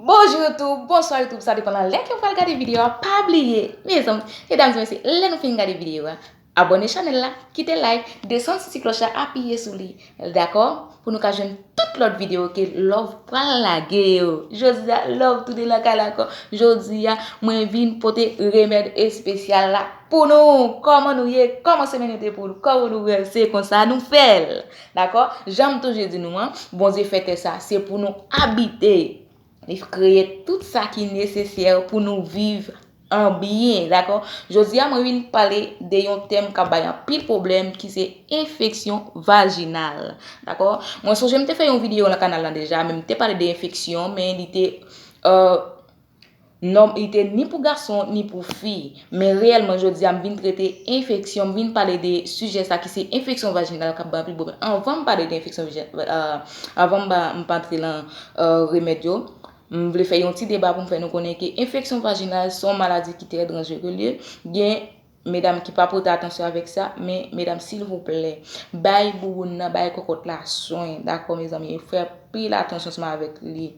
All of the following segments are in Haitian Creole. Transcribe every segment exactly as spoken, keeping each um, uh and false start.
Bonjou YouTube, bonswa YouTube, sa depan nan lè ke w pral gade videyo a. Pa bliye, mezanmi, medam e mesye, lè nou fin gade videyo a, abòne chanèl la, kite like, desann sou ti klòch la, apiye sou li, dakò? Pou nou ka jwenn tout lòt videyo ke Love pral lage yo. Jodi a, Love tounen lakay la ankò. Jodi a, mwen vin pote remèd espesyal la pou nou. Kòman nou ye? Kòman semèn yo te pou nou? Kòman nou wè? Se konsa nou fè l. Dakò? Jan m toujou di nou an, Bondye fè tè sa, se pou nou abite. Li kreye tout sa ki nesesè pou nou viv an byen, dakò? Jodi a, mwen vin pale de yon tèm k ap bay anpil pwoblèm, ki se enfeksyon vajinal, dakò? Mwen sonje m te fè yon videyo nan kanal lan deja, men m te pale de enfeksyon, men li te, euh, non, li te ni pou gason, ni pou fi. Men reyèlman, jodi a, m vin trete enfeksyon, m vin pale de sijè sa ki se enfeksyon vajinal k ap bay anpil pwoblèm. Anvan m pale de enfeksyon vajinal, euh, anvan m ba, m pa antre lan, euh, remèd yo, m vle fè yon ti deba pou m fè nou konnen ke enfeksyon vajinal se yon maladi ki trè danjere. Gen medam ki pa pote atansyon avèk sa, men medam, silvouplè, bay bouboun nan, bay kòkòt la swen, dakò, mezanmi? Fè pil atansyon ansanm avèk li.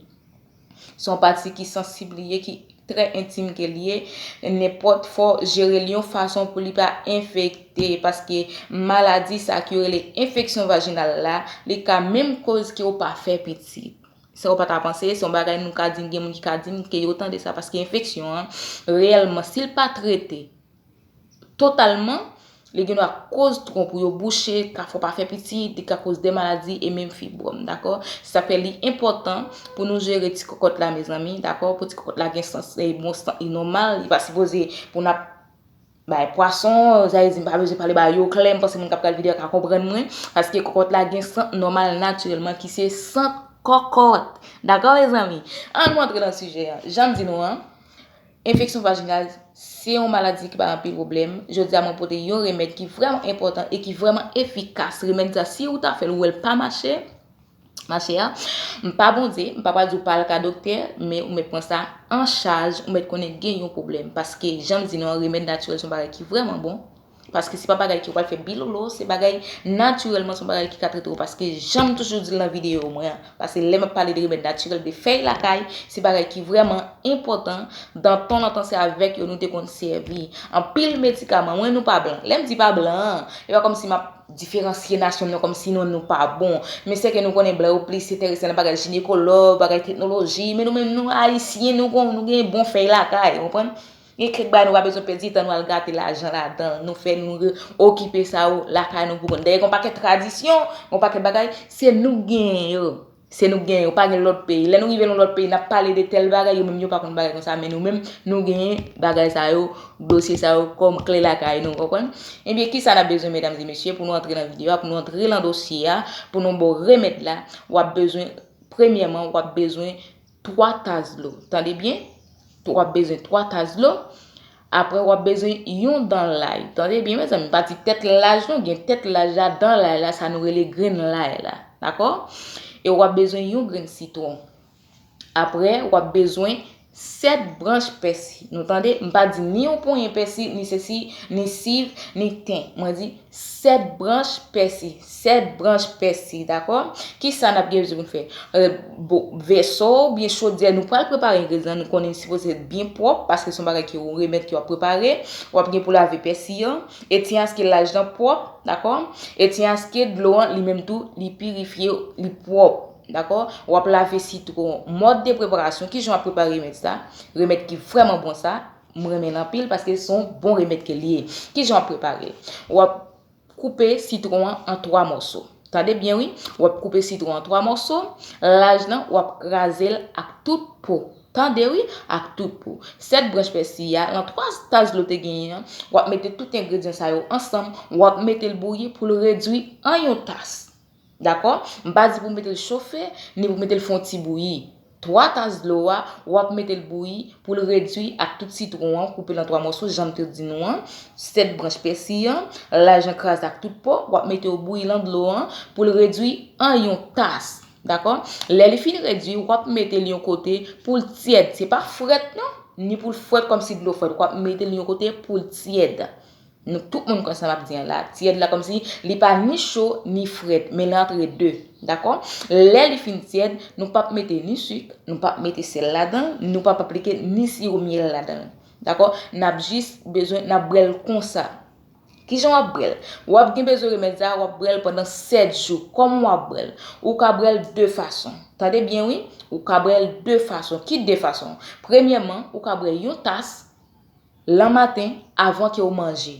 Se yon pati ki sansib li ye, ki trè entim ke li ye. Nenpòt, fò jere l yon fason pou li pa enfekte, paske maladi sa ki yo rele enfeksyon vajinal la, li ka menm koz ke w pa fè pitit. Sa w pa ta panse, se yon bagay nou ka di, gen moun ki ka di m ke yo tande sa, paske enfeksyon an, reyèlman, si l pa trete totalman, li gen dwa koz twonp ou yo bouche, ka fè w pa fè pitit, li ka koz de maladi e menm fibwòm, dakò? Sa fè li enpòtan pou nou jere ti kòkòt la, mezanmi, dakò? Pou ti kòkòt la gen san, e, bon san, li nòmal, li pa sipoze pou n ap bay pwason, sa vle di m pa bezwen pale ba yo klè, m panse moun k ap gade videyo a ka konprann mwen, paske kòkòt la gen sant nòmal natirèlman ki se sant kòkòt. Dakò, mezanmi? Ann nou antre nan sijè a. Jan m di nou an, enfeksyon vajinal se yon maladi ki bay anpil pwoblèm. Jodi a, mwen pote yon remèd ki vrèman enpòtan e ki vrèman efikas. Remèd sa, si ou ta fè l, ou wè l pa mache, mache a, m pa Bondye, m pa pral di w pa al ka doktè, men ou mèt pran sa an chaj, ou mèt konnen gen yon pwoblèm. Paske, jan m di nou an, remèd natirèl se yon bagay ki vrèman bon. Paske se pa bagay ki w pral fè bilolo, se bagay natirèlman, se yon bagay ki ka trete w. Paske, jan m toujou di l nan videyo mwen an, paske lè m ap pale de remèd natirèl, de fèy lakay, se bagay ki vrèman enpòtan. Nan tan lontan, se avèk yo nou te konn sèvi. Anpil medikaman, mwen, nou pa blan. Lè m di pa blan an, e pa kòmsi m ap diferansye nasyon nou kòmsi nou, nou pa bon. Men se ke nou konnen blan yo plis enterese nan bagay jinekològ, bagay teknoloji, men nou menm nou ayisyen, nou gon, nou gen bon fèy lakay, ou konprann? Gen kèk bagay nou pa bezwen pèdi tan nou al gate lajan ladan l, nou fè nou re-, okipe sa yo lakay nou pou kont. Dayè, gon pakèt tradisyon, gon pakèt bagay, se nou k genyen yo. Se nou k genyen yo, pa gen lòt peyi. Lè nou rive nan lòt peyi, n ap pale de tèl bagay, yo menm yo pa konn bagay konsa, men nou menm, nou genyen bagay sa yo, dosye sa yo kòm kle lakay nou, konprann? Ebyen, kisa n ap bezwen, medam e mesye, pou nou antre nan videyo a, pou nou antre nan dosye a, pou nou ba w remèd la, w ap bezwen, premyèman, w ap bezwen twa tas dlo. Tande byen? W ap bezwen twa tas dlo. Apre, w ap bezwen yon dan lay. Tande byen, mezanmi, m pa di tèt laj non, gen tèt laj la, dan lay la, sa nou rele grenn lay la. Dakò? E w ap bezwen yon grenn sitwon. Apre, w ap bezwen sèt branch pèsi. Nou tande? M pa di ni yon ponyen pèsi, ni sesi, ni siv, ni ten. Mwen di sèt branch pèsi. Sèt branch pèsi, dakò? Kisa n ap gen bezwen pou n fè? Eh, bon, vèso oubyen chodyè, nou pral prepare engredyan, nou konnen li sipoze byen pwòp, paske se yon bagay ki yon remèd ke w ap prepare. W ap gen pou lave pèsi an, etyen aske laj lan pwòp, dakò? Etyen aske dlo an, li menm tou, li pirifye, li pwòp, dakò? W ap lave sitwon. Mòd de preparasyon, kijan w ap prepare remèd sa? Remèd ki vrèman bon sa, m renmen l anpil paske se yon bon remèd ke li ye. Kijan w ap prepare l? W ap koupe sitwon an an twa mòso. Tande byen wi, w ap koupe sitwon an twa mòso, laj lan w ap kraze l ak tout po. Tande wi, ak tout po. Sèt branch pèsi a, lan twa tas dlo te genyen an, w ap mete tout engredyan sa yo ansanm, w ap mete l bouyi pou l redwi an yon tas. Dakò? M pa di pou w mete l chofe, ni pou w mete l fè yon ti bouyi. Twa tas dlo a, w ap mete l bouyi pou l redwi ak tout sitwon an, koupe l an twa mòso, jan m te di nou an, sèt branch pèsi an, laj lan kraze ak tout po, w ap mete yo bouyi lan dlo an pou l redwi an yon tas. Dakò? Lè li fin redwi, w ap mete l yon kote pou l tyèd. Se pa frèt non, ni pou l frèt kòmsi dlo frèt. W ap mete l yon kote pou l tyèd. Nou tout moun konn sa m ap di an la. Tyèd la kòmsi li pa ni cho ni frèt, men li antre de. Dakò? Lè li fin tyèd, nou p ap mete ni sik, nou p ap mete sèl ladan l, nou p ap aplike ni siwo myèl ladan l. Dakò? N ap jis bezwen, n ap bwè l konsa. Kijan w ap bwè l? W ap gen bezwen remèd sa a, w ap bwè l pandan sèt jou. Kòman w ap bwè l? Ou ka bwè l de fason. Tande byen wi, ou ka bwè l de fason. Ki de fason? Premyèman, ou ka bwè yon tas lanmaten avan ke w manje.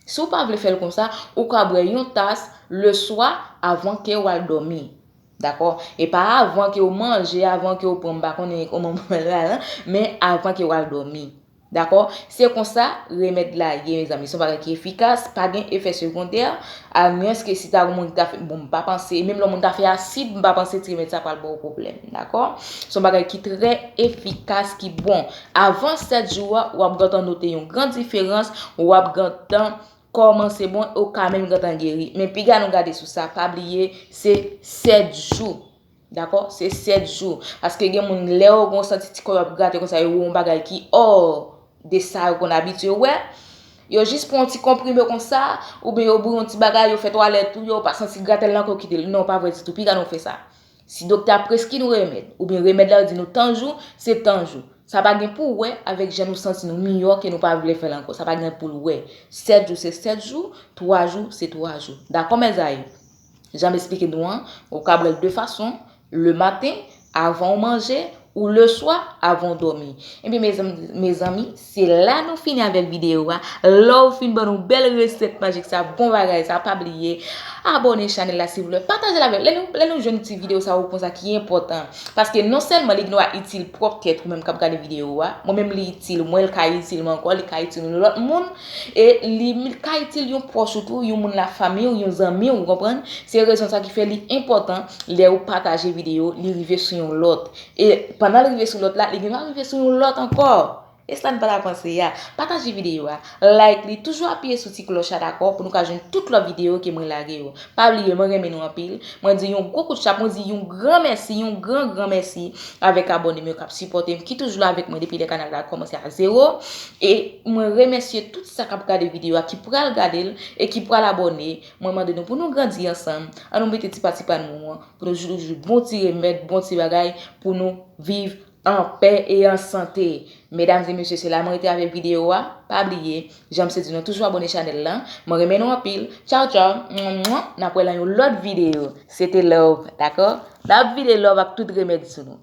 Si w pa vle fè l konsa, ou ka bwè yon tas leswa avan ke w al dòmi. Dakò? E pa avan ke w manje, avan ke w pran, m pa konnen kòman pou fè l la, men avan ke w al dòmi. Dakò? Se konsa remèd la ye, mezanmi. Se yon bagay ki efikas, pa gen efè segondè, amwenske si ta gen moun ki ta fè, bon, m pa panse, menm lè moun ta fè asid, m pa panse ti remèd sa pral ba w pwoblèm. Dakò? Se yon bagay ki trè efikas, ki bon. Avan sèt jou a, w ap gentan note yon gran diferans, w ap gentan kòmanse bon, ou ka menm gentan geri. Men piga nou gade sou sa, pa bliye, se sèt jou. Dakò? Se sèt jou. Paske gen moun, lè yo gon santi ti kò yo ap grate konsa, yo wè yon bagay ki hors de sa yo konn abitye wè. Yo jis pran yon ti konprime konsa, oubyen yo bouyi yon ti bagay, yo fè twalèt ou, yo pa santi gratèl nan kò, yo kite l. Non, pa vre ditou. Piga nou fè sa. Si doktè a preskri nou remèd, oubyen remèd la yo di nou tan jou, se tan jou. Sa pa gen pou wè avèk jan nou santi nou miyò ke nou pa vle fè l ankò. Sa pa gen pou l wè. Sèt jou se sèt jou, twa jou se twa jou. Dakò, mèzanmi? Jan m esplike nou an, ou ka bwè l de fason, le maten, avan w manje, ou le swa, avan w dòmi. Ebyen, mezanmi, mezanmi, se la nou fini avèk videyo a. Lè w fin ban nou bèl resèt majik sa, bon bagay sa, pa bliye abòne chanèl la, silvouplè. Pataje l avè, lè nou, lè nou jwenn ti videyo sa yo konsa ki enpòtan. Paske non sèlman li gen dwa itil pwòp tèt ou menm k ap gade videyo a, mwen menm li itil mwen, li ka itil mwen ankò, li ka itil yon lòt moun, e li, li ka itil yon pwòch ou tou, yon moun lafanmi w, yon zanmi w, ou konprann? Se rezon sa ki fè li enpòtan lè ou pataje videyo, li rive sou yon lòt. E pandan l rive sou lòt la, li gen dwa rive sou yon lòt ankò. E sa n pa ta panse a. Pataje videyo a, like li, toujou apiye sou ti klòch la, dakò, pou nou ka jwenn tout lòt videyo ke mwen lage yo. Pa bliye, mwen renmen nou anpil. Mwen di yon gwo kout chapo, mwen di yon gran mèsi, yon gran, gran mèsi avèk abòne m yo k ap sipòte m, ki toujou la avèk mwen depi lè kanal la kòmanse a zewo. E mwen remèsye tout sa k ap gade videyo a, ki pral gade l e ki pral abòne. Mwen mande nou pou nou grandi ansanm. An nou mete ti pa ti pa nou an, pou nou toujou bon ti remèd, bon ti bagay, pou nou viv an pè e an sante. Medam e mesye, se la mwen rete avèk videyo a. Pa bliye, jan m se di nou, toujou abòne chanèl la. Mwen renmen nou anpil. Tchaw, tchaw. Mwen, mwen, n ap wè nan yon lòt videyo. Se te love, dakò? N ap vide love ak tout remèd sou nou.